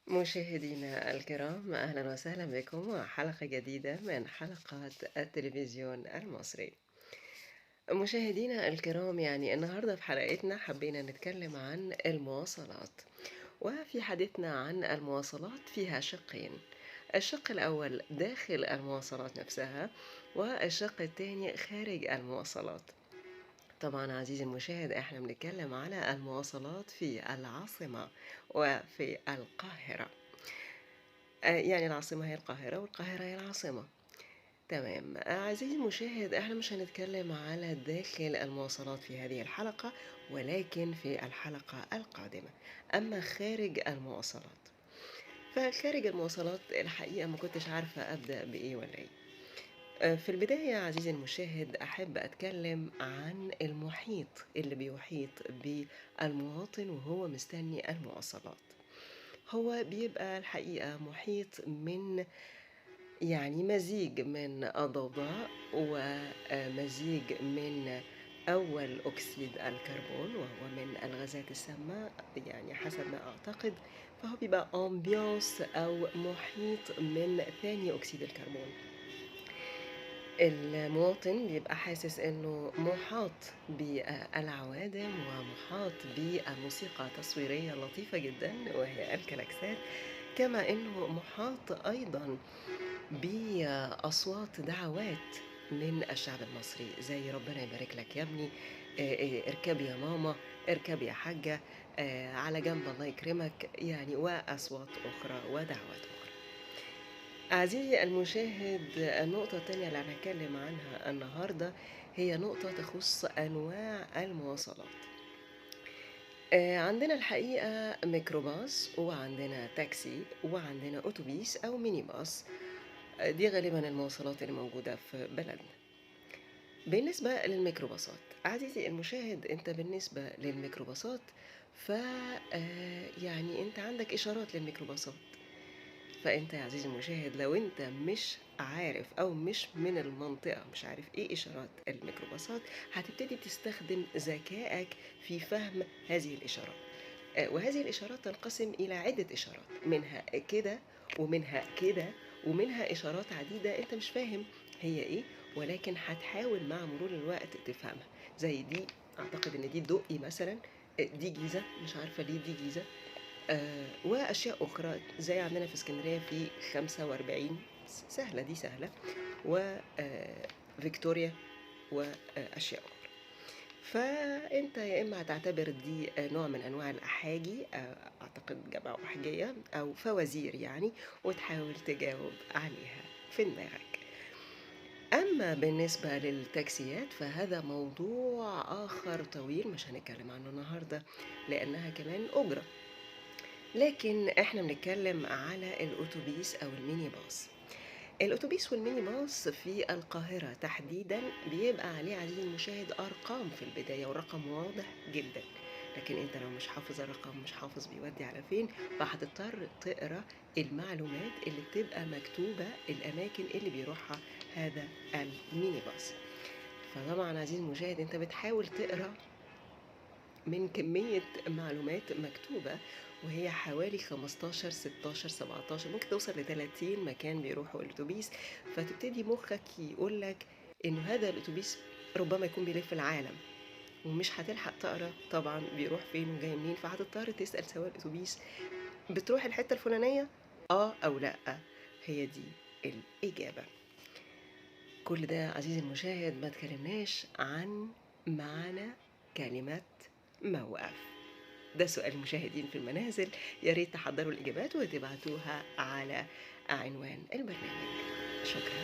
مشاهدينا الكرام، أهلا وسهلا بكم وحلقة جديدة من حلقات التلفزيون المصري. مشاهدينا الكرام، يعني النهاردة في حلقتنا حبينا نتكلم عن المواصلات، وفي حديثنا عن المواصلات فيها شقين: الشق الأول داخل المواصلات نفسها، والشق الثاني خارج المواصلات. طبعا عزيزي المشاهد، احنا بنتكلم على المواصلات في العاصمة وفي القاهرة. يعني العاصمة هي القاهرة والقاهرة هي العاصمة. تمام. عزيزي المشاهد، احنا مش هنتكلم على داخل المواصلات في هذه الحلقة، ولكن في الحلقة القادمة. أما خارج المواصلات، فخارج المواصلات الحقيقة ما كنتش عارفة أبدأ بإيه ولا إيه. في البداية عزيزي المشاهد، أحب أتكلم عن المحيط اللي بيحيط بالمواطن وهو مستني المواصلات. هو بيبقى الحقيقة محيط من يعني مزيج من الضوضاء ومزيج من أول أكسيد الكربون، وهو من الغازات السامة يعني حسب ما أعتقد، فهو بيبقى ambiance أو محيط من ثاني أكسيد الكربون. المواطن بيبقى حاسس انه محاط بالعوادم ومحاط بموسيقى تصويرية لطيفة جدا وهي الكلاكسات، كما انه محاط ايضا باصوات دعوات من الشعب المصري زي ربنا يبارك لك يا ابني، اركب يا ماما، اركب يا حاجة، على جنب الله يكرمك، يعني واصوات اخرى ودعوات اخرى. عزيزي المشاهد، النقطة الثانية اللي هنتكلم عنها النهاردة هي نقطة تخص أنواع المواصلات. عندنا الحقيقة ميكروباص، وعندنا تاكسي، وعندنا أتوبيس أو ميني باص. دي غالبا المواصلات اللي موجودة في بلدنا. بالنسبة للميكروباصات عزيزي المشاهد، انت بالنسبة للميكروباصات ف يعني انت عندك إشارات للميكروباصات. فأنت يا عزيزي المشاهد لو أنت مش عارف أو مش من المنطقة، مش عارف إيه إشارات الميكروباصات، هتبتدي تستخدم ذكائك في فهم هذه الإشارات. وهذه الإشارات تنقسم إلى عدة إشارات، منها كده ومنها كده ومنها إشارات عديدة أنت مش فاهم هي إيه، ولكن هتحاول مع مرور الوقت تفهمها. زي دي، أعتقد إن دي دقي مثلا، دي جيزة، مش عارفة ليه دي جيزة، وأشياء أخرى زي عندنا في اسكندرية في 45، سهلة دي سهلة، وفيكتوريا وأشياء أخرى. فأنت يا إما هتعتبر دي نوع من أنواع الأحاجي، أعتقد جمع أحجية أو فوازير يعني، وتحاول تجاوب عليها في دماغك. أما بالنسبة للتاكسيات فهذا موضوع آخر طويل مش هنتكلم عنه النهاردة لأنها كمان أجرة، لكن احنا بنتكلم على الأتوبيس أو الميني باص. الأتوبيس والميني باص في القاهرة تحديدا بيبقى عليه عزيزي المشاهد أرقام في البداية، والرقم واضح جدا، لكن انت لو مش حافظ الرقم، مش حافظ بيودي على فين، فهتضطر تقرأ المعلومات اللي بتبقى مكتوبة الأماكن اللي بيروحها هذا الميني باص. فطبعا عزيزي المشاهد انت بتحاول تقرأ من كمية معلومات مكتوبة، وهي حوالي 15 16 17 ممكن توصل ل 30 مكان بيروحوا الأتوبيس. فتبتدي مخك يقولك إنه هذا الأتوبيس ربما يكون بيلف العالم، ومش هتلحق تقرأ طبعا بيروح فين وجاي منين، فهتضطر تسأل سواق الأتوبيس بتروح الحتة الفلانية أو لأ. هي دي الإجابة. كل ده عزيزي المشاهد ما تكلمناش عن معنى كلمة موقف. ده سؤال المشاهدين في المنازل، يا ريت تحضروا الإجابات وتبعتوها على عنوان البرنامج. شكرا.